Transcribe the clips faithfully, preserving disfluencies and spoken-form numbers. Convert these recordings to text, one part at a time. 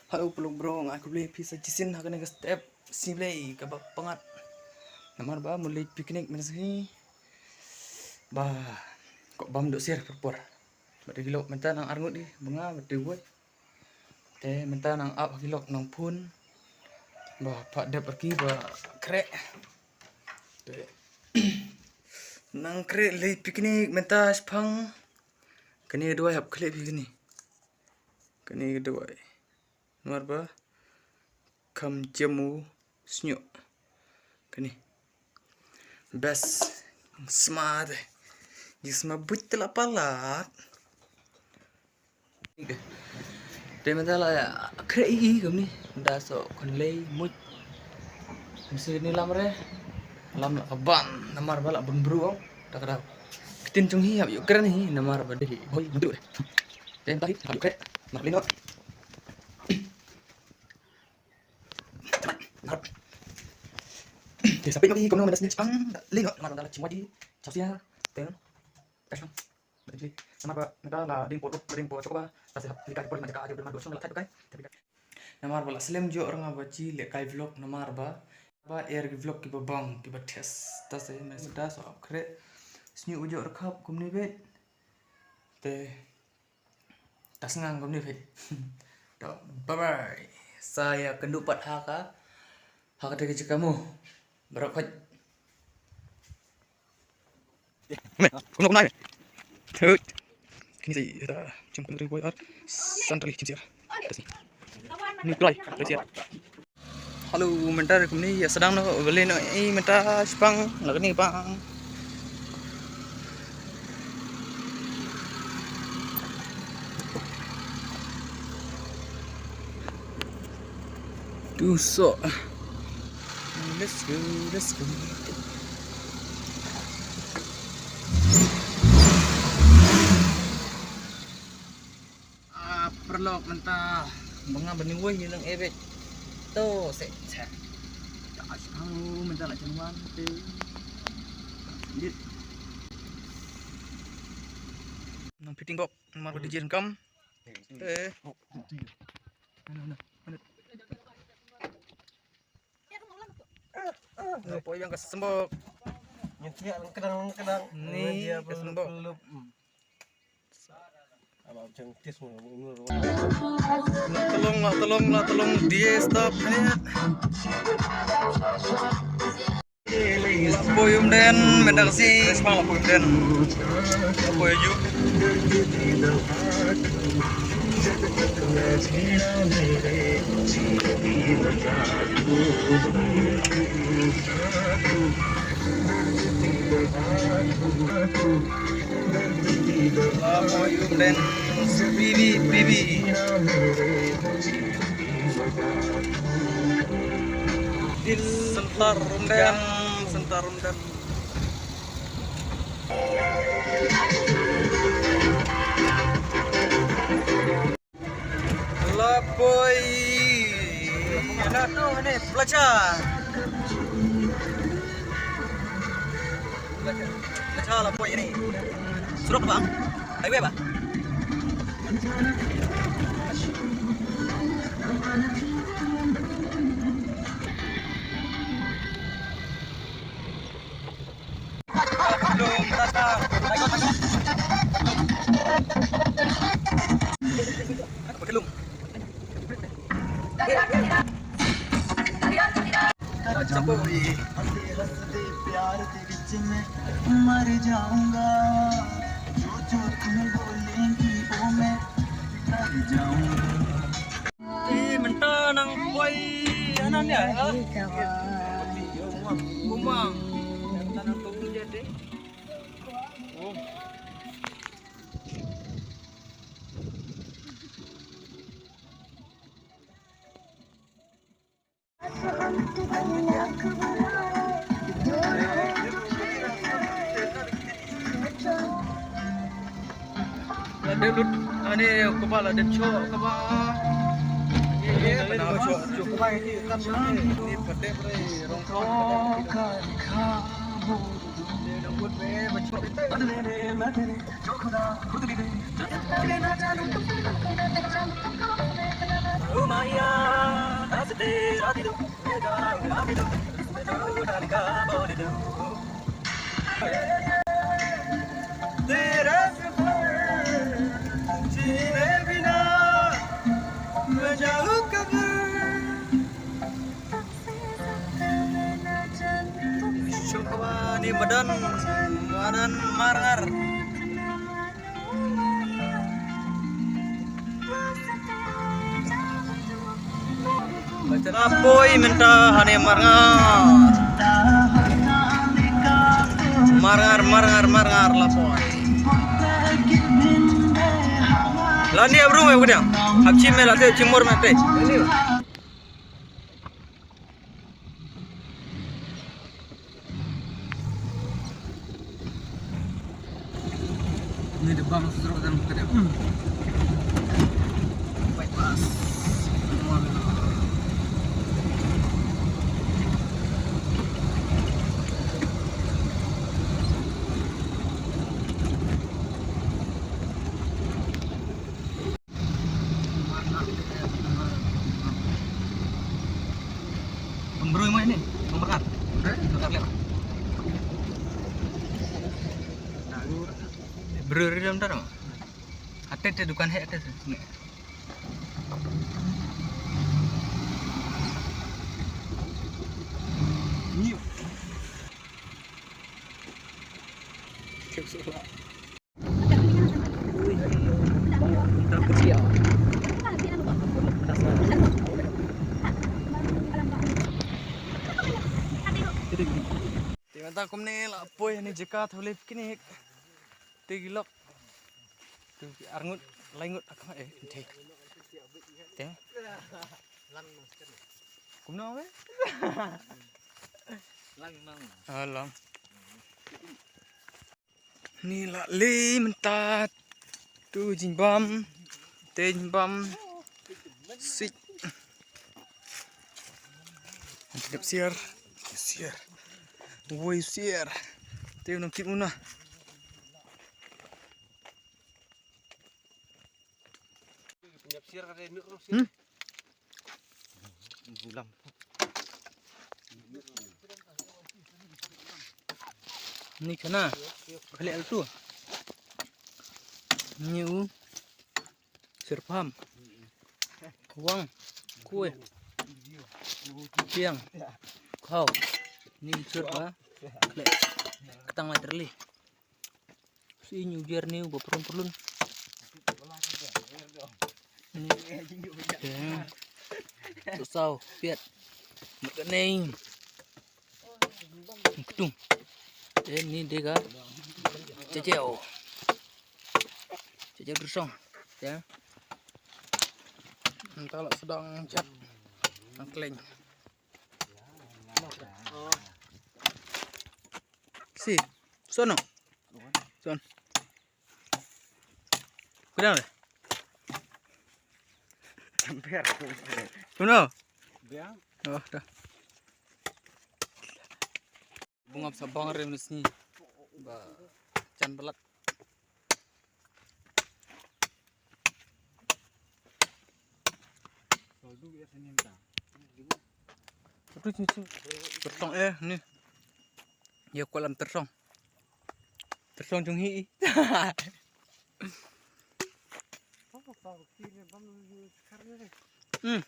Hello paralok bro, nga ai khublei phi sa shisien ha kane ka step sngi Blei kaba pyngngad. Namar ba mut leit picnic mynta sngi. Ba ko bam dohsyiar por por. Bad ki lok mynta nang arngut, i ba nga bad te wei. Te mynta nang ap ki lok nang phone. Ba pat dep arki ba khreh. Te nang khreh leit picnic mynta shipang. Kane ka dawai hap khleh phi kane. Kane ka dawai. Namar ba kham jem u shñiuh. Kane. Best. Sma te. Ji sma buit te la palat. Te mynta la khreh i kumne. Mynta so khon lei muit. Mynsiem ni lam re. Lam la ka ban namar ba la bun bru ong. Ta ka daw. Ktien jong hi hap ïoh kren hi namar ba dei hi. Hoi mynta re. Te mynta hi hap ïoh kren. Mar lei no. Te sa peit noh hi kumno mynta sngi shipang. Lei no namar ba la chim wai ji. Chap sia. Te. Ka shang. Namar ba mynta la ding por, la ding por chok ba. Ta se hap lehkai por ma jaka ajo ma do shong la thait kai. Namar ba la slem jok ranga ba chi lehkai vlog namar ba ba er ki vlog kiba bang kiba thes. Ta se mynta so ap khreh. Sngi u jok rkhap kumne beit. Te ta sngang kumne beit. To bye bye. Sa ïa kynduh pat ha ka ha kata ka jaka mo. Baroh khoit. Kumno kumno. Thut. Kini sa ita jam kumno boy ar. Santali jam siar. Ni kulai. Siar. Hello, mynta re kumne ïa sdang noh, balei noh i mynta shipang, na kane bang. Tu so. Let's go, let's go. Ah, paralok mynta ba nga ban ïa wei ïa lang ebet. To se se. Ta as ang mynta la jan wan te. Dit. Nang fitting box mar ko D J kam. Eh. Ano, ano, ano. Nga poi biang ka sembok. Nyen thiah lengkedang lengkedang. Ni ka sembok. Nga tolong, nga tolong, nga tolong dia stop ni. Poi um den, mendak si, semang poi um den. Poi ju. Poi um den, P B, P B. Sentar um den, sentar um den. Lapoi. Ana tu ni pelajar. Pelajar lapoi ni. Surok bang. Highway ba. Eh, mynta nang poi anan ïa, ha? Kumang. Mynta nang poi ïa dei. Oh. La dep lut, ani kaba la dep cho kaba. Ye, ye, bana ba cho, cho kaba ini kan ni pade pre rong. Shukwa ni madan, madan marngar. Lapoi mynta hane marngar. Marngar, marngar, marngar lapoi. Lani abru me gudang. Hapchi me late chimor me te. Ni da bang stroke dan kede. Hmm. Bypass. Pembrui mo ini, pemberkat. Pemberkat lewat. Brui ri dam tar mo. Ate te dukan he ate se. Ni. Te mynta kumne la poi ha kane ka jaka thawlei picnic. Te ki lok. Te ki arngut, laingut ha khmat eh. Te. Te. Kumno me? Lang nang. Ah, lang. Ni la lei mynta. Tu jingbam. Te jingbam. Sik. Dep siar. Siar. Woi siar. Te nang kit muna. Hmm? Ni khana. Khale altu. Ni u. Sirpham. Wang. Kue. Piang. Khau. Ni sirpha. Kle. Ketang literally. Si nyu jer ni uba prun prun. Ni. Te. Tusau piat. Mek nei. Ketung. Te ni dega. Ceceo. Ceceo bersong. Ya. Entah lah sedang cat. Angkleng. Si. Sono. Son. Kudang deh. Hampir. Kuno. Biang. Oh, dah. Bunga sabang rem nesni. Ba can belat. Tertong eh ni. Ya kolam tertong. Tertong jong hi. Hmm.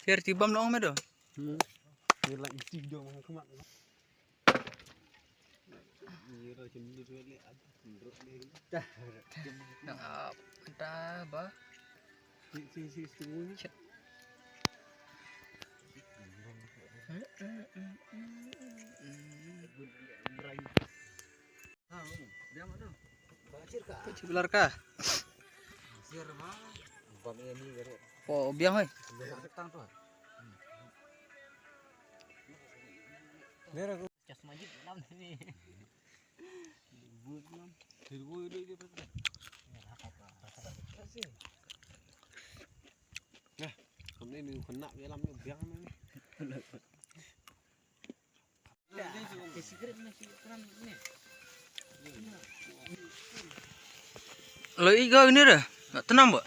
Ter ti bam long me do. Hmm. Ni la isi do mang kumat. Nang ap, entah ba. Shit. Kecil belar ka. Oh, biang, hoi. Chasma jit dalam sini. Nah, kami ni kena dalam ni biang ni. Lo iga ini dah. Nak tenang, Mbak?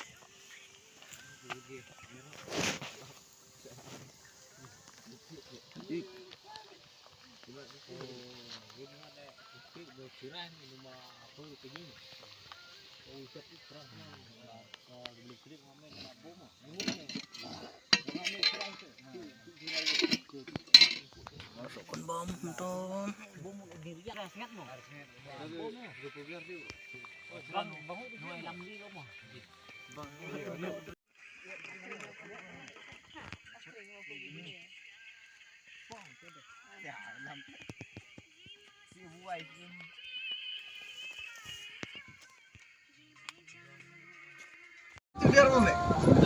Masukkan bom tu.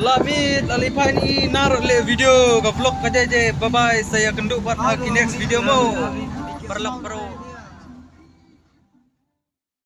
Labit aliphan i nar le video ka vlog ka je je. Bye bye, saya kendu pat ha ki next video mo. Paralok paro.